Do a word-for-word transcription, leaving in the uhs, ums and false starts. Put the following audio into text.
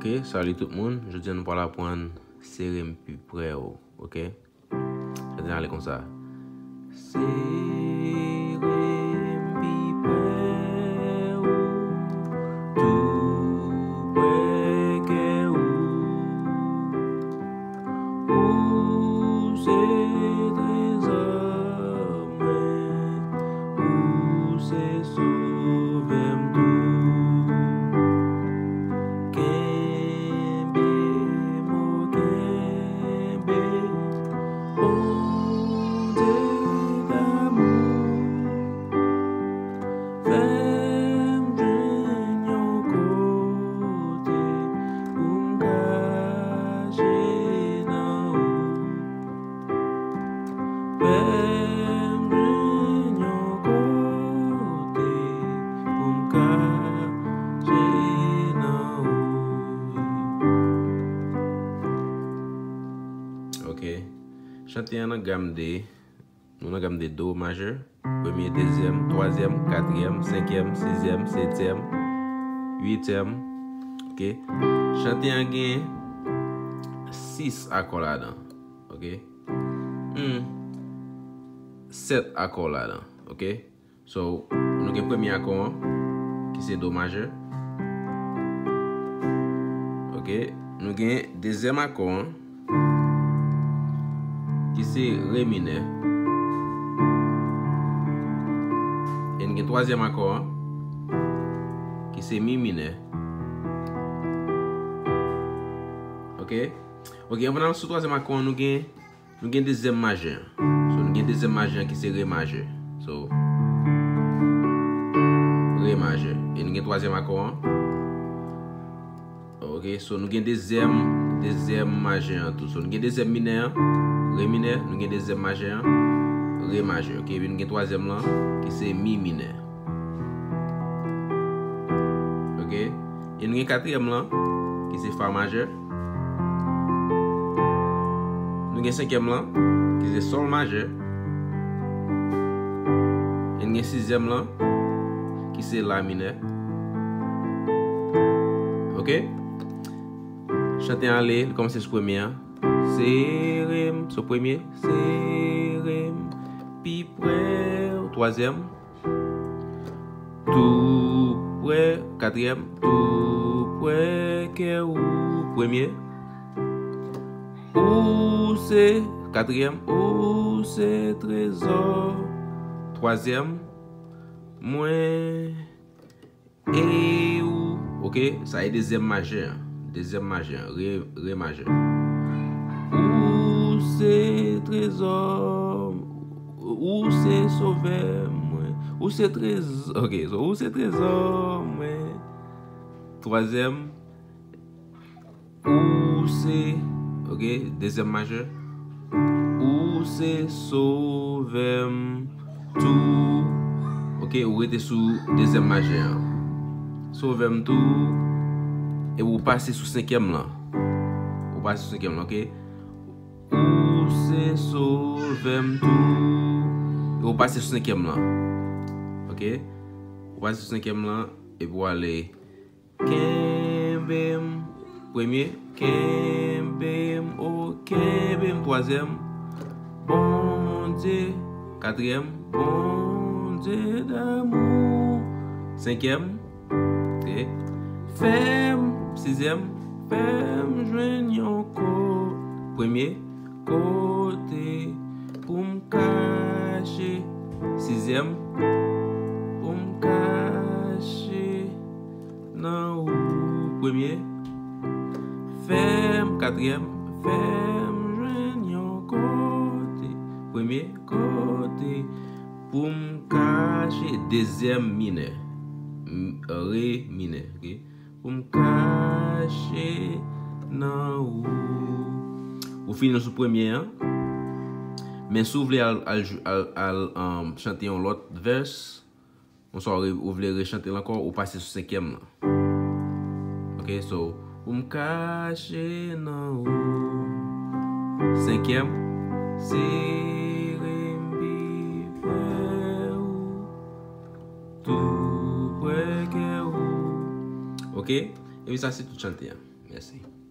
Ok, salut tout moun. Jodi a nou pral aprann Sere m pi prè w. Ok? Sa te ale konsa. Sere m pi prè w, tou prè kè w. Ou se trezò mwen, ou se sovè m tou. Kenbe m, o kenbe m, Bondye damou. Fè m jwenn yon kote pou m kache nan ou. Fè m jwenn yon kote pou m kache nan ou. Ok. Chante an nan gam de, nou nan gam de do majè. Premye, dezyèm, twazyèm, katriyèm, senkyèm, sizyèm, setyèm, uityèm. Ok. Chante an gen sis akò ladan. Ok. Hmm. Sèt akò ladan. Ok. So, nou gen premye akò an, ki se do majè. Ok. Nou gen dezyèm akò an, ki se re minè. E n gen twazyèm akò an, ki se mi minè. Ok. Ok, anvan n al sou twazyèm akò an, nou gen Nou gen dezyèm majè an. So, nou gen dezyèm majè an ki se re majè. So, re majè. E nou gen twazyèm akò an. Ok, so nou gen dezyèm, dezyèm majè an tou. So, nou gen dezyèm minè an, re minè, nou gen dezyèm majè an, re majè. Ok, epi nou gen twazyèm lan, ki se mi minè. Ok, e nou gen katriyèm lan, ki se fa majè. Nou gen senkyèm lan, ki se sòl majè. E nou gen sizyèm lan, ki se la minè. Ok? Chante ale, li kòmanse sou premye an. Sere m, sou premye. Sere m pi prè w, twazyèm. Tou prè, katriyèm, tou prè kè w, premye. Ou se, katriyèm, ou se trezò, twazyèm, mwen e ou. Ok, sa e dezyèm majè an. Dezyèm majè an, re, re majè. Ou se trezò, ou se sovè mwen. Ou se trezò, ok, so ou se trezò mwen. Twazyèm, ou se, ok, dezyèm majè. Ou se sovè m tou. Ok, ou rete sou dezyèm majè an. Sovè m tou. E ou pase sou senkyèm lan. Ou pase sou senkyèm lan, ok? Ou se sovè m tou. E ou pase sou senkyèm lan. Ok? Ou pase sou senkyèm lan. Epi ou ale. Kenbe m, premye. Kenbe m, o, kenbe m, twazyèm. Bondye, katriyèm. Bondye damou, senkyèm. Ok. Fè m, sizyèm. Fè m jwenn yon ko-, premye. Kote pou m kache, sizyèm, pou m kache nan ou, premye. Fè m, katriyèm, fè m jwenn yon kote, premye kote pou m kache, dezyèm minè, m, re minè, ok? Pou m kache nan ou. Ou fini sou premye an. Men si w vle al, al, al, al, um, chante yon lòt vès, konswa ou re-, ou vle rechante l ankò, ou pase sou senkyèm lan. Ok, so, pou m kache nan ou. Senkyèm, sere m pi prè ou, tou prè kè ou. Ok? Epi sa se tout chante an. Mèsi.